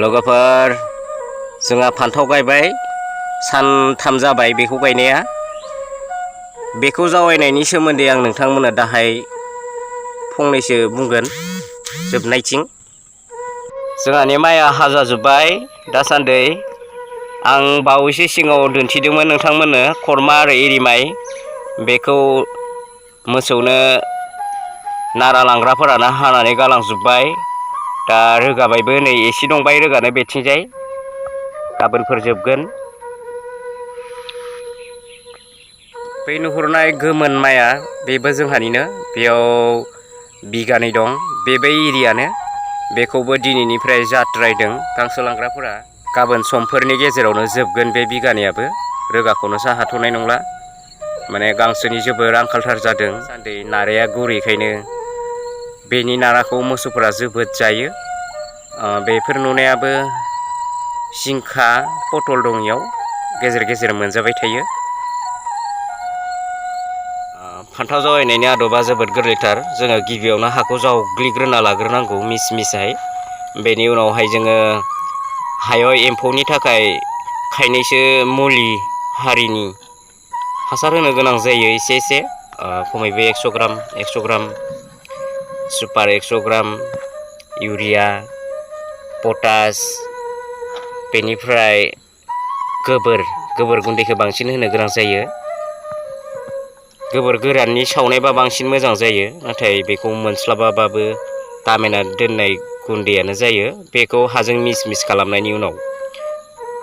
लोगोफोर जोंहा फान्थाव गायबाय सानथाम जाबाय बेखौ गायनाया। बेखौ जावायनायनि सोमोन्दै आं नोंथांमोननो दाहाय फंनैसो बुंगोन जोबनायथिं। जोंहानि माइआ हाजाजोब्बाय दासान्दि। आं बावैसो सिगाङाव दिन्थिदोंमोन नोंथांमोननो खरमा आरो एरि माइ। बेखौ मोसौनो नारा लांग्राफोरानो हानानै गालांजोब्बाय। दा रोगाबायबो, नै एसे दंबाय रोगानो बेथिंजाय, गाबोनफोर जोबगोन। बै नुहुरनाय गोमोन माइआ बेबो जोंहानिनो, बेयाव बिगानै दं, बेबो एरियानो। बेखौबो दिनैनिफ्राय जाद्रायदों गांसो लांग्राफोरा। गाबोन समफोरनि गेजेरावनो जोबगोन बे बिगानैयाबो, रोगाख'नोसो हाथ'नाय नंला। माने गांसोनि जोबोर आंखालथार जादों दासान्दि, नाराया गुरैखायनो बेनि नाराखौ मोसौफोरा जोबोद जायो। बेफोर नुनायाबो जिंखा पटल दं इयाव, गेजेर गेजेर मोनजाबाय थायो। फान्थाव जावैनायनि आदबा जोबोद गोरलैथार। जोङो गिबियावनो हाखौ जावग्लिग्रोना लाग्रोनांगौ मिस मिसहाय। बेनि उनावहाय जोङो हायाव एम्फौनि थाखाय खायनैसो मुलि हारिनि हासार होनो गोनां जायो एसे एसे, खमैबो 100 ग्राम सुपार 100 ग्राम, इउरिया, पटास, बेनिफ्राय गोबोर गुन्दैखौ बांसिन होनो गोनां जायो। गोबोर गोराननि सावनायबा बांसिन मोजां जायो, नाथाय बेखौ मोनस्लाबाबाबो दामायना दोननाय गुन्दैयानो जायो। बेखौ हाजों मिस मिस खालामनायनि उनाव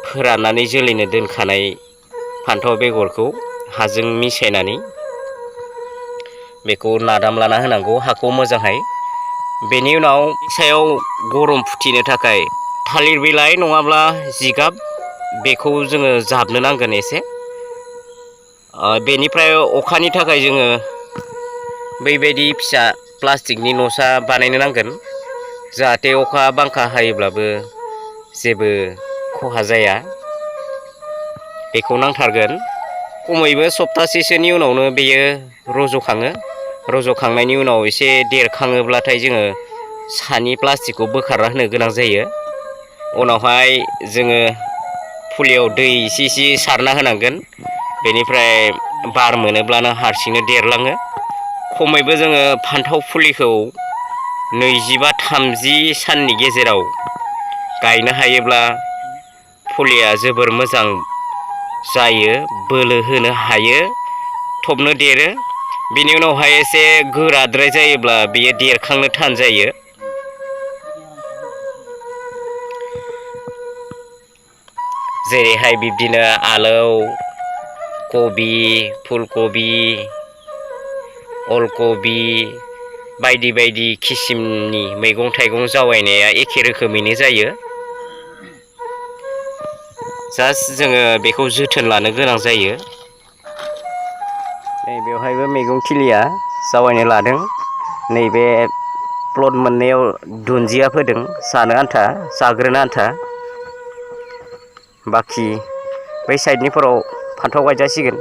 फोराननानै जोलैनो दोनखानाय फान्थाव बेगरखौ हाजों मिसायनानै बेखौ नादामलाना होनांगौ हाखौ मोजांहाय। बेनि उनाव सायाव गरम फुथिनो थाखाय थालिर बिलाइ नङाब्ला जिगाब, बेखौ जोङो जाबनो नांगोन एसे। बेनिफ्राय अखानि थाखाय जोङो बैबायदि फिसा प्लास्टिकनि न'सा बानायनो नांगोन, जाहाथे अखा बांखा हायोब्लाबो जेबो खहा जाया। बेखौ नांथारगोन। खमैबो सप्तासेसोनि उनावनो बेयो रज'खाङो। रज'खांनायनि उनाव एसे देरखाङोब्लाथाय जोङो सानि प्लास्टिकखौ बोखारना होनो गोनां जायो। उनावहाय जोङो फुलियाव दै इसे इसे सारना होनांगोन। बेनिफ्राय बार मोनोब्लानो हारसिंनो देरलाङो। खमैबो जोङो फान्थाव फुलिखौ 25-30 साननि गेजेराव गायनो हायोब्ला फुलिया जोबोर मोजां जायो, बोलो होनो हायो, थबनो देरो। बेनि उनावहाय एसे गोराद्राय जायोब्ला बेयो देरखांनो थान जायो। जेरैहाय बिब्दिनो आलौ, कबि, फुलकबि, अलकबि, बायदि बायदि किसिमनि मैगं थाइगं जावैनाया एखे रोखोमैनो जायो। जास्ट जोङो बेखौ जोथोन लानो गोनां जायो। नै बेवहायबो मैगं थिलिया जावैनो लादों। नैबे प्लट मोननैयाव दुन्दिया फोदों, जानो आन्था, जाग्रोनो आन्था। बाखि बै साइडनिफोराव फान्थाव गायजासिगोन।